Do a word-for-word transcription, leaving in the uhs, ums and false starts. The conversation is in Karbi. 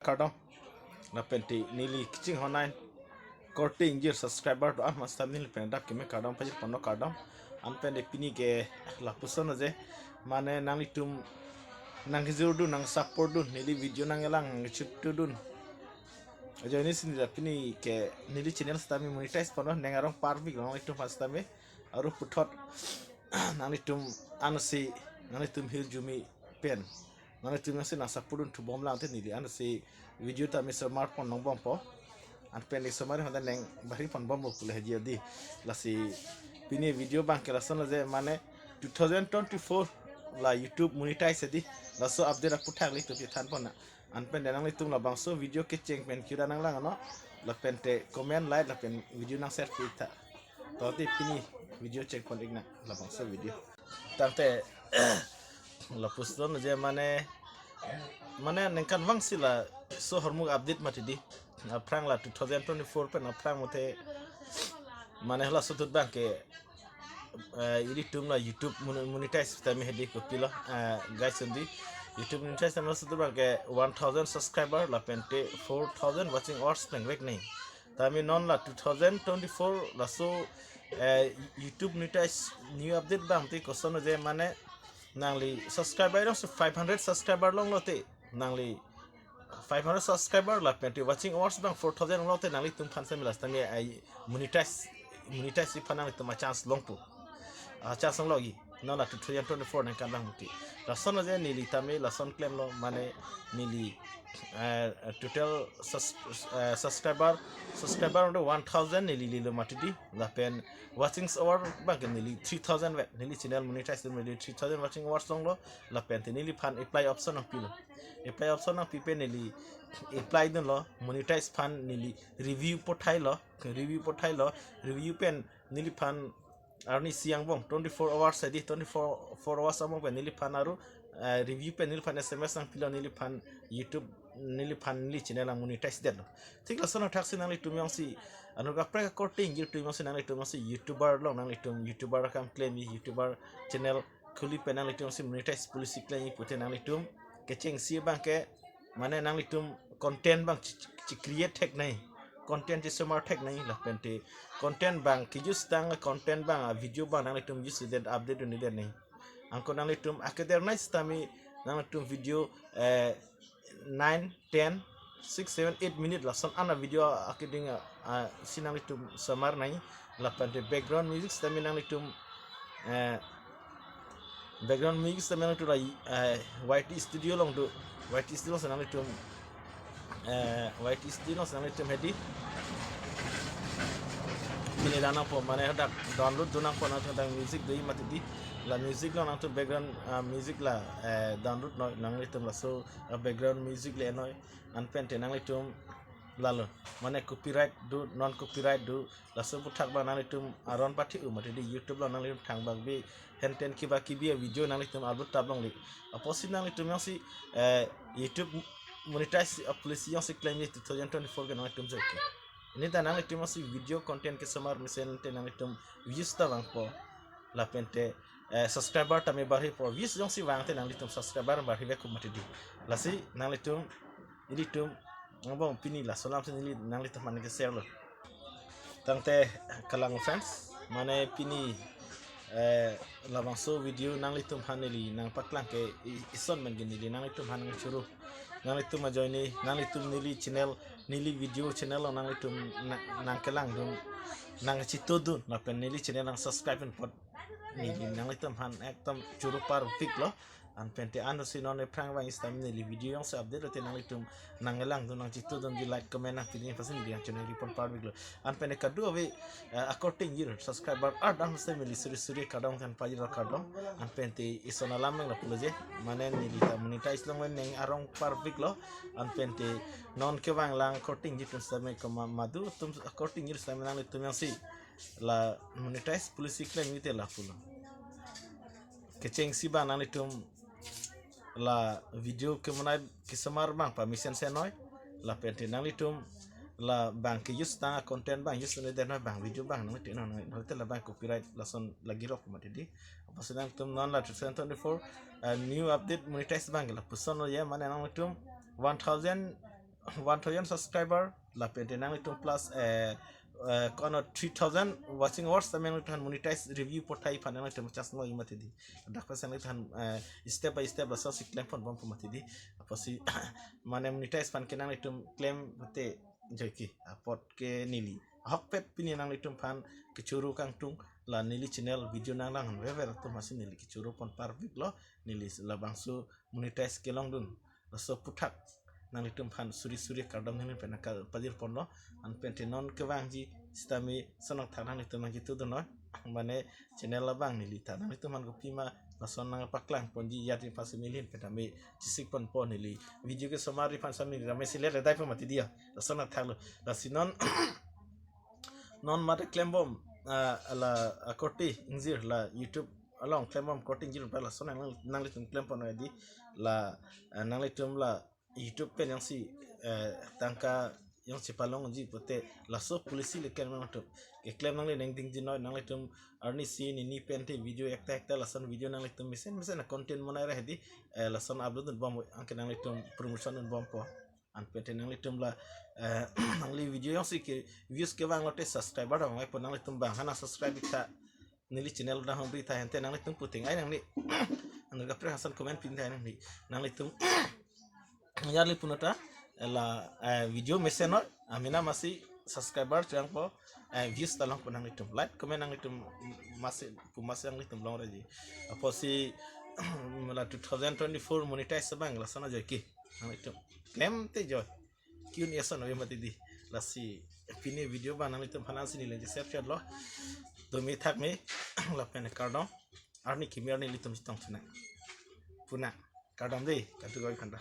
Kardom. Lapen te neli kachinghon nai korte ingjir subscriber do-an mas tam neli pen adap keme kardom pajir ponlo, kardom. Anpen te pini ke lapuson aje, mane nanglitum nangkejor dun, nangsupport dun, neli video nangkelang, nangkechip tu dun. Ajoine si neli pini ke neli channel sitame monetize ponlo, ning arong parpiklo nanglitum aphan sitame. Aru puthot nanglitum ansi, nanglitum hirjume pen nanglitum ansi nangsupport dun thubom lang te neli ansi video tame somar pon longbompo. Anpen te somar honda neng bari ponbompo pule haji adi. Lasi pini video abang ke lason aje, mane two thousand twenty-four la YouTube monetize adi. Laso update aphuthak ilitum chethan pon nang. Anpen te nanglitum labangso video kecheng pen kira nanglang ano, lapen te comment, like, lapen video nang share pi tha. To te pini video cheng pon ik nang labangso video. Tangte lapuson aje, mane, mane ningkan vangsi laso ahormu update mati di. Aphrang la two thousand twenty-four pen aphrang mate, mane laso ahut abang ke, eh, ilitum la YouTube mon-, monetize tame hedi kopilo, eh, guys, undi YouTube monetize tame laso ahut abang ke one thousand subscriber lapen te four thousand watching hours plengvek nai. Tame non la two thousand twenty-four laso, eh, YouTube monetize new update abang te koson aje, mane nangli subscriber dong se five hundred subscriber longlo te, nangli five hundred subscriber lapen te watching hours abang four thousand longlo te nanglitum aphan sitame la sitame ai monetize, monetize aphan nanglitum achance longpo. Achance longlo gi. Non la two thousand twenty-four ningkan abang mati. Lason aje neli tame lason klemlo, mane neli, eh, total sus-, eh, subscriber, subscriber undo one thousand neli lilo mati di. Lapen watching hour abang ke neli three thousand vek. Neli channel monetize dun neli three thousand watching hours longlo. Lapen te neliphan apply option nangpilo. Apply option nangpi pen neli apply dunlo, monetize aphan neli review pathailo, review pathailo, review pen neliphan arni isi angbong twenty-four hours adi, twenty-four, four hours angbong pen neliphan aru, eh, review pen neliphan S M S nangpilo, neliphan YouTube, neliphan neli channel ang monetize detlo. Thik lason athak si nanglitum jongsi anut kaprek akorte ingjir atum jongsi nanglitum jongsi YouTuber long, nanglitum YouTuber akam klemji, YouTuber channel khuli pen nanglitum jongsi monetize policy klemji pute nanglitum kechengsi abang ke, mane nanglitum content abang che, che, che create thek nai, content chesomar thek nai, lapen te content abang ke-use tang, content abang, a video abang nanglitum use det, update dun det nai. Anke nanglitum akedernai sitame nanglitum video, eh, nine, ten, six, seven, eight minute lason an a video akeding, ah, ah, si nanglitum somar nai. Lapen te background music sitame nanglitum, eh, background music sitame nanglitum la, eh, Y T Studio along do, Y T Studio along si nanglitum, eh, Y T Studio along si nanglitum hedi pini la nangpo, mane hadak download dun nangpo, nangtum hadak music do-i mati di. La music along nangtum background, ah, music la, eh, download noi, nanglitum laso, ah, background music le noi. Anpen te nanglitum lalo, mane copyright do, non copyright do, laso aphuthak abang nanglitum aron pathe-o mati di. YouTube along nanglitum thangbak bi henten kiba kibi a video nanglitum upload tap longle. Apotsi nanglitum jongsi, eh, YouTube monetize a policy jongsi klemji two thousand twenty-four ke nanglitum joike. Pini ta nanglitum jongsi video content kesomar mesen te nanglitum views ta vangpo. Lapen te, eh, subscriber tame barhipo. Views jongsi vang te nanglitum subscriber barhivek ko mati di. Lasi nanglitum, ilitum angbong pini laso alam si neli nanglitum aphan ke-share lo. Tangte kalang friends, mane pini, eh, labangso video nanglitum aphan neli nangpaklang ke i-, ison men ke neli nanglitum aphan nangchoro. Nanglitum ajoine, nanglitum neli channel, neli video channel along nanglitum na-, nangkelang dun, nangchito dun, lapen neli channel nang subscribe dun apot neli nanglitum aphan ekdom choro parpiklo. Anpen te ansi non aphrang vang sitame neli video jongsi update lote nanglitum nangkelang dun, nangchito dunji, like, comment nangpi dun, pasin video channel report parpiklo. Anpen te kadu ave, eh, akorte ingjir subscriber ardam sitame neli suri suri kardom than pajirlo, kardom. Anpen te ison alam nang lapulo je, mane neli ta monetize long ning arong parpiklo. Anpen te non kevang lang akorte ingjir atum sitame koma madu atum akorte ingjir sitame nanglitum jongsi la monetize policy klemji te lapulo. Kechengsi abang nanglitum la video kemonai kesomar abang pamesen se noi. Lapen te nanglitum la abang ke-use tang a content abang use ne det noi, abang video abang nangte noi, noi te la abang copyright lason lagi rok mati di. Apotsi nanglitum non la two thousand twenty-four, eh, new update monetize abang ke lapuson lo ya, mane nanglitum one thousand one thousand subscriber lapen te nanglitum plus, eh, eh, kono three thousand watching hours tame nanglitum monetize review porthai aphan nanglitum chance lo mati di. Dak pas nanglitum, eh, step by step laso si klem ponbompo mati di. Apotsi mane monetize aphan ke nanglitum klem te joike apot ke neli ahokpet pini nanglitum aphan kechoro kangtung, la neli channel video nanglang vever atum amatsi neli kechoro pon parpik lo, neli labangso monetize kelongdun. Laso aphuthak nanglitum aphan suri suri kardom nangli pen nangkal pajir ponlo. Anpen te non kevangji sitame sonok thak nanglitum nangji tudun noi. Mane channel labang neli ta nanglitum aphan kopima lason nangpaklang ponji, ya di pasi milin pen tame chisik ponpo neli. Video ke somari aphan sami rame silet redai pon mati dia. Lason athak lo. Lasi non non mate klembom, ah, la, ah, korte ingjir la YouTube along klembom korte ingjir pa lason nang, nanglitum klem pon noi di la, ah, nanglitum la YouTube pen jongsi, eh, tangka jongsi palongji pute laso policy le klem nangtum. Keklem nangli nangdingji noi, nanglitum arnisi nini pen te video ekta ekta lason video nanglitum mesen mesen a content monai ra hedi, eh, lason upload dunbom, anke nanglitum promotion dunbompo. Anpen te nanglitum la, eh, nangli video jongsi ke views kevang lote subscriber dong nangpo, nanglitum bang hana subscribe ta neli channel dang hong bri ta hente nanglitum puting ai nangli. Anur kaprek hasan comment pin ta nangli. Nanglitum yarli puno ta la, eh, video mesen noi, amena amatsi subscriber changpo, eh, views ta longpo nanglitum. Like comment nanglitum amatsi pu amatsi nanglitum long reji. Apotsi la two thousand twenty-four monetize abang lason ajoike nanglitum klem te joi. Kyun yason ave mati di. Lasi pini video abang nanglitum aphan ansi neli share share lo. Dumi thak me lapen kardom. Arni kimi arni ilitum chetong thunang. Puna kardom di, katu goi khanda.